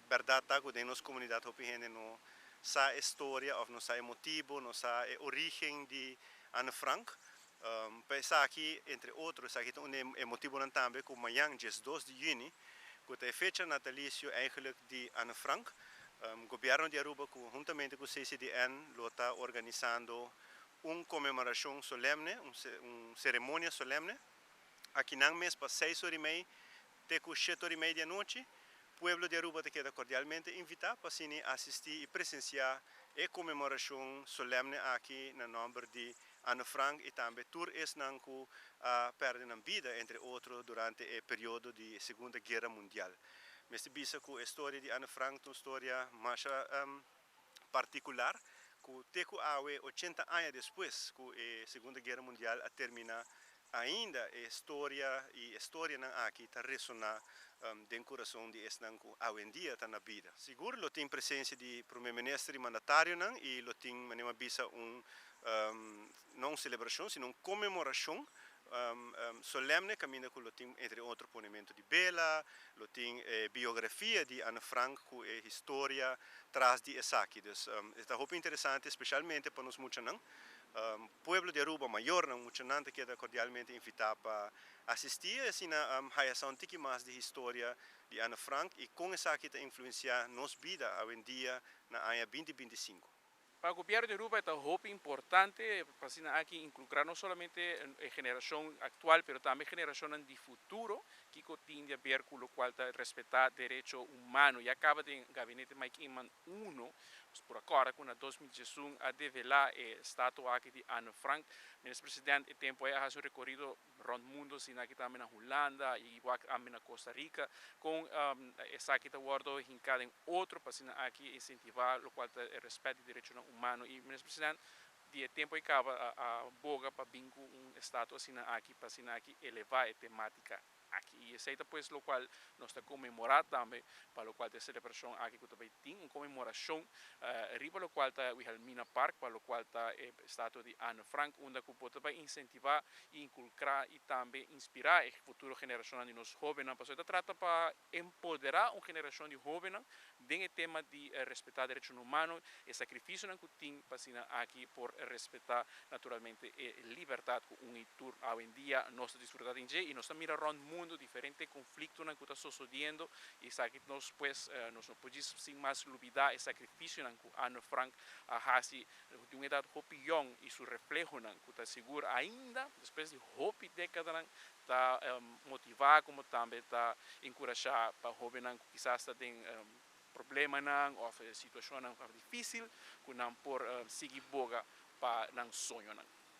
Berdad ta cu den nos comunidad hopi hende no sa e storia of no sa e motibo, no sa e origen di Anne Frank. Pa esaki, entre otro, esaki ta un e motibonan tambe cu mañan 12 di juni, cu ta e fecha natalicio eigenlijk di Anne Frank, Gobierno di Aruba huntamente cu CCDN lo ta organisando un conmemoracion solemne, un ceremonia solemne, akinan mes pa 6:30 te cu 7:30 di anochi. Pueblo di Aruba ta keda cordialmente invita pa asisti y presencia e conmemoracion solemne aki na nomber di Anne Frank y tambe tur esnan cu a perde nan bida, entre otro, durante e periodo di Segundo Guera Mundial. Mester bisa cu e historia di Anne Frank ta un historia mas particular, cu te cu awe, 80 aña despues cu e Segundo Guera Mundial a termina, ainda e historia y e historianan aki ta resona den curason di esnan cu awendia ta na bida. Sigur lo tin presencia di Prome Minister y mandatarionan y lo tin, manera bisa, no un celebracion, sino un conmemoracion solemne caminda cu lo tin, entre otro, ponimento di bela, lo tin biografia di Anne Frank cu e historia tras di esaki. Dus ta hopi interesante, especialmente pa nos muchanan. Pueblo di Aruba, mayornan, muchanan ta keda cordialmente invita pa asisti asina haya un tiki mas di historia di Anne Frank y con esaki ta influencia nos bida awendia na aña 2025. Pa gobierno di Aruba ta hopi importante pa aki involucra no solamente e generacion actual, pero tambe generacion di futuro cu tin di haber cu locual ta respeta derecho humano. Ya caba den gabinete Mike Eman 1, por awor cu na 2011 a devela e estatua aki di Anne Frank. Minister President e tempo ey a haci un recorido rond mundo, asina aki tambe na Hulanda y igual tambe na Costa Rica, cu esaki ta wordo hinca den otro pa aki incentiva locual ta respet di derecho humano. Y Minister President di tempo ey caba a boga pa bin cu un estatua asina aki pa aki eleva e tematica aki. Y esey ta pues locual nos ta conmemora tambe, pa locual ta e celebracion aki cu tambe tin un conmemoracion riba locual ta Wilhelmina Park, pa locual ta e estatua di Anne Frank, unda cu por bay incentiva, inculca y tambe inspira e futuro generacion di nos hobennan. Pasobra ta trata pa empodera un generacion di hobennan den e tema di respeta derecho humano y sacrificio cu tin pa aki por respeta naturalmente e libertad cu un y tur awendia nos ta disfruta di y nos mira rond mundo diferente conflicto cu ta sucediendo y sabi nos pues nos no por sin mas lubida e sacrificio cu Anne Frank a haci di un edad hopi jong y su refleho cu ta sigur ainda despues di hopi decada ta motiva como tambe ta encurasha pa hobennan cu kisas ta den problemanan of situacionnan dificil cu nan por sigui boga pa nan soñonan.